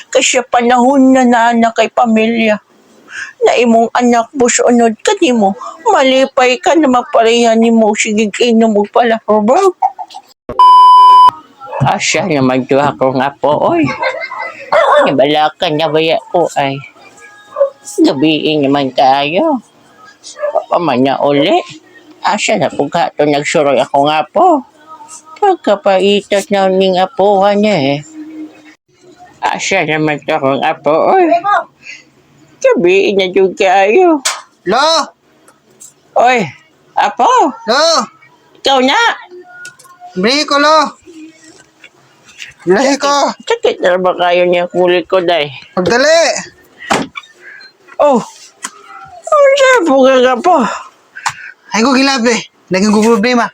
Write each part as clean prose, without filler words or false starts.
Kasi panahon na na kay pamilya. Na imong anak busunod kanimo, malipay ka na mapareha nimo sige inom og palahubog. Asya naman to ako nga po, oy. Nabalakan na baya ko ay. Gabiin naman tayo. Papaman na uli. Asya na po ka ito nagsuroy ako nga po. Pagkapaitat na ning apuhan niya eh. Asya naman to akong apo, oy. Gabiin na jud kayo. Lo! Oy, apo, Lo! ikaw na. Bili ko, lo! Bilahi ko! Sakit na ba kayo niya kulit ko, day? Pagdali! Oh, oh, siya po ka po. Ay ko gilabi. Naging ko problema.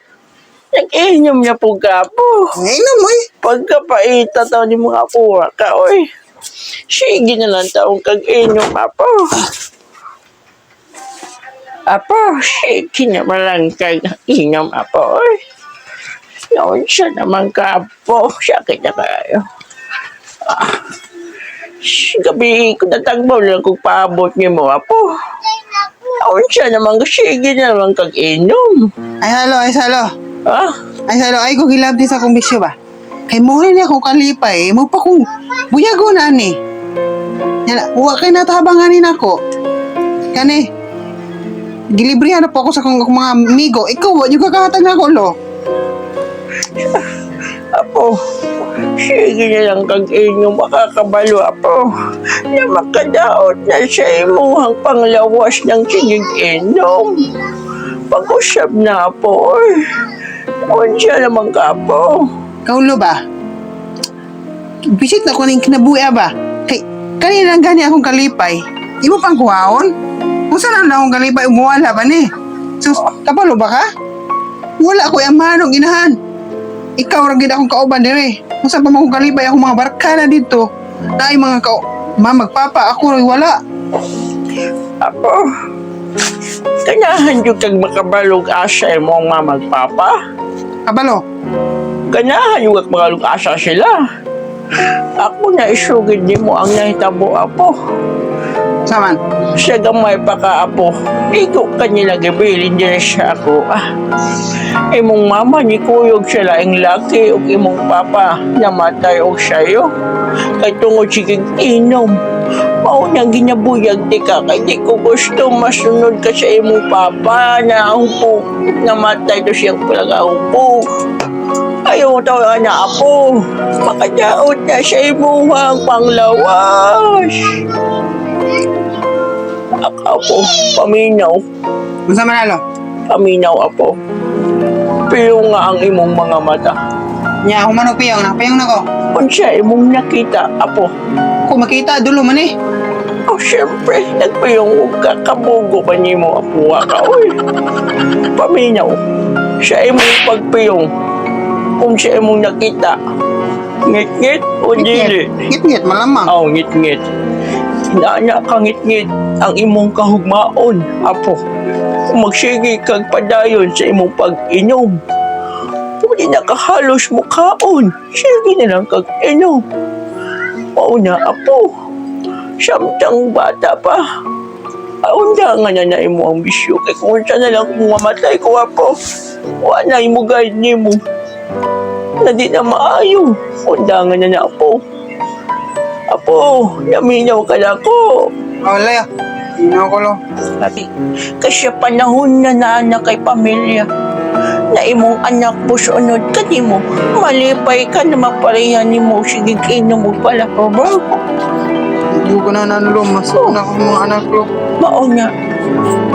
Nag-inom na po ka po. Ngayon mo eh. Pagkapaita taon ni mga apuwa ka, oy. Sige na lang taong kag-inom, apo. Apo, sige na lang kag-inom, apo, oy. Noon siya naman ka, apo. Sakit na kayo. Ah, gabi ko natagbaw lang kung paabot niyo mo, apo. Noon siya naman, sige na lang kag-inom. Ay halo, ay salo. Ah, Ay salo, ay ko gilabi sa akong bisyo ba? Kay mo rin akong kalipay. Mo pa kung buyago na ni. Yan, wa kay natabangan ni nako. Kani, gilibrihan na po ako sa akong mga amigo. Ikaw, wa yung kakahatag na ako, lo. Apo, sige na lang kag inyo makakabalo, apo. Na makadaot na sa imuhang panglawas ng sinig-inom. Pag-usap na, apo, oy. Unsa naman ka, apo. Kaulo ba? Bisit na ko ning kinabuhi ba? Kay kanina lang gani akong kalipay. Imo pang kuhaon? Unsa na lang akong kalipay umuwala ba ni? Sus, kabalo ba ka? Wala ko amahan og inahan. Ikaw ra gid akong kauban dire. Unsa pa man akong kalipay akong mga barkada dito. Naay mga ka ma magpapa ako ra wala. Apo, ganahan jud kag makabalog asa imong mamagpapa. Kabalo. Ganahan jud kag makabalog asa sila. Ako na isugid nimo ang nahitabo, apo. Saman. Sa gamay pa ka, apo. Igo ka nila gibilin diri sa ako. Ah, imong mama ni kuyog sa laing laki ug imong papa namatay og sayo. Kay tungod sige inom. Mao nang ginabuyag ti ka kay di ko gusto masunod ka sa imong papa na hupok namatay to siyang palagahupok. Ayaw taw na apo. Makadaot na sa imong panglawas. Ako, apo, paminaw. Unsa man alo? Paminaw, apo. Piyo nga ang imong mga mata. Nya ako man og piyong, nakapiyong na ko. Unsa imong nakita, apo? Ko makita dulo man eh. Oh, syempre, nagpiyong og ka, kabugo ba nimo, apo ka, oy. Paminaw, sa imong pagpiyong, kung sa imong nakita, ngit-ngit o dili? Ngit-ngit malamang. Aw, ngit-ngit. Naana ka ngit-ngit ang imong kahugmaon, apo. Kung magsige kag padayon sa imong pag-inom, pwede na ka halos mukhaon. Sige na lang kag inom. Mauna, apo. Samtang bata pa. Aunda nga na na imo ang bisyo. Kay kung unsa na lang kung mamatay ko, apo. Wa na imo guide nimo. Na di na maayo. Unda nga na na, apo. Apo, naminaw ka na ako. Oh, laya. Ino ko lo. Kasi panahon na na kay pamilya. Na imong anak busunod kanimo, malipay ka na mapareha nimo sige inom og palahubog. Hindi ko na nanulo, mas na ako mga anak ko. Mao na.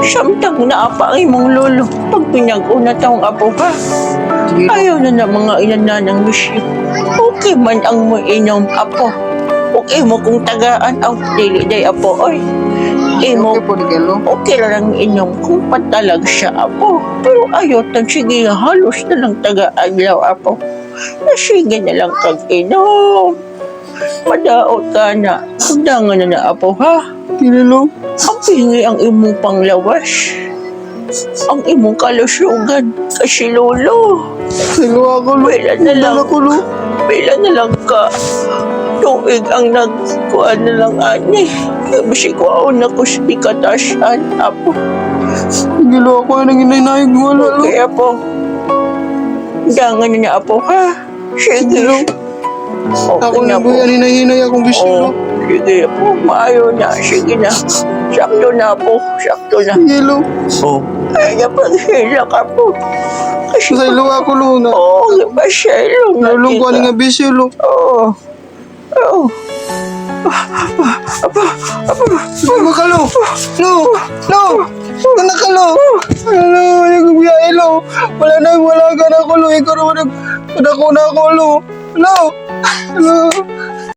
Samtang naa pa ang imong lolo, pag pinag-una taong apo ka, Sige, lo. ayaw na na mga inanan ng bisyo. Okay man ang mo inom, apo. Okay mo kung tagaan, aw, dili day apo, oy. Imo Okay po, di kayo, lo. Okay lang inom kung patalag siya, apo. Pero ayaw tang sige, halos na lang taga-adlaw, apo. Na sige na lang kag inom. Madaot ka na. Undangan na na, apo, ha? Dili, lo. Ang pingi ang imong panglawas. Ang imong kalusugan kasi, lolo. Silo ako, lo. Pila na lang. Dala ko, lo. Pila na lang ka tuig ang nagkuha na lang ani. Bisig ko na ko sa ikatasan, apo. Gilo ako nang hinay-nayog wala, lo. Okay, apo. Dangan na, apo, ha? Sige. Lo. Okay Ako na na po. buyan, hinay-hinay akong bisyo, Oo. lo. Sige po, maayo na. Sige na. Sakto na po. Sakto na. Sige, lo. Oo. Ay, napaghila ka po. Kasi, Sa ilo ako, lo. Nga. Oo, paselo na. Nalulong ko ani nga bisyo, lo. Oo. Oo. Apo, apo. Ano ka, lo? Lo! Lo! Ano ka, lo? Lo, yung biyahe, lo. Wala na, wala ka na ako, lo. Ikaw naman, nagdako na ako, lo. Lo! Lo!